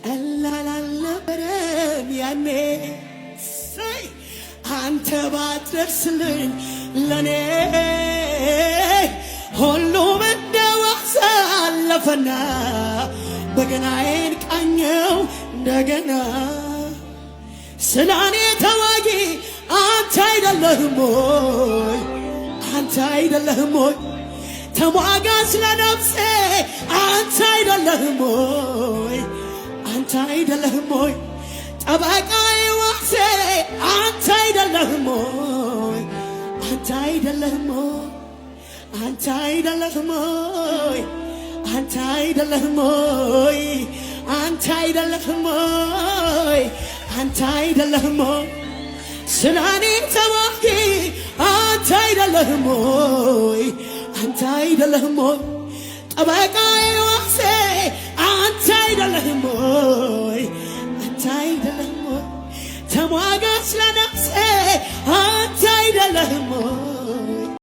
ቀላል አልነበረም ያኔ ሰይ አንተ ባትደርስልኝ ለኔ ሁሉም እንደ ዋዛ አለፈና በገናዬን ቃኘው እንደገና። ስለ እኔ ተዋጊ አንተ አይደለህም ወይ? አንተ አይደለህም ወይ? ተሟጋች ለነፍሴ አንተ አይደለህም ወይ? አንተ አይደለህም ወይ? ጠበቃዬ ዋሴ አንተ አይደለህም ወይ? አንተ አይደለህም ወይ? አንተ አይደለህም ወይ? አንተ አይደለህም ወይ? አንተ አይደለህም ወይ? አንተ አይደለህም ወይ? ስለ እኔ ተዋጊ አንተ አይደለህም ወይ? አንተ አይደለህም ወይ? ጠበቃዬ ዋሴ አንተ አይደለህም ወይ? አንተ አይደለህም ወይ? ተሟጋች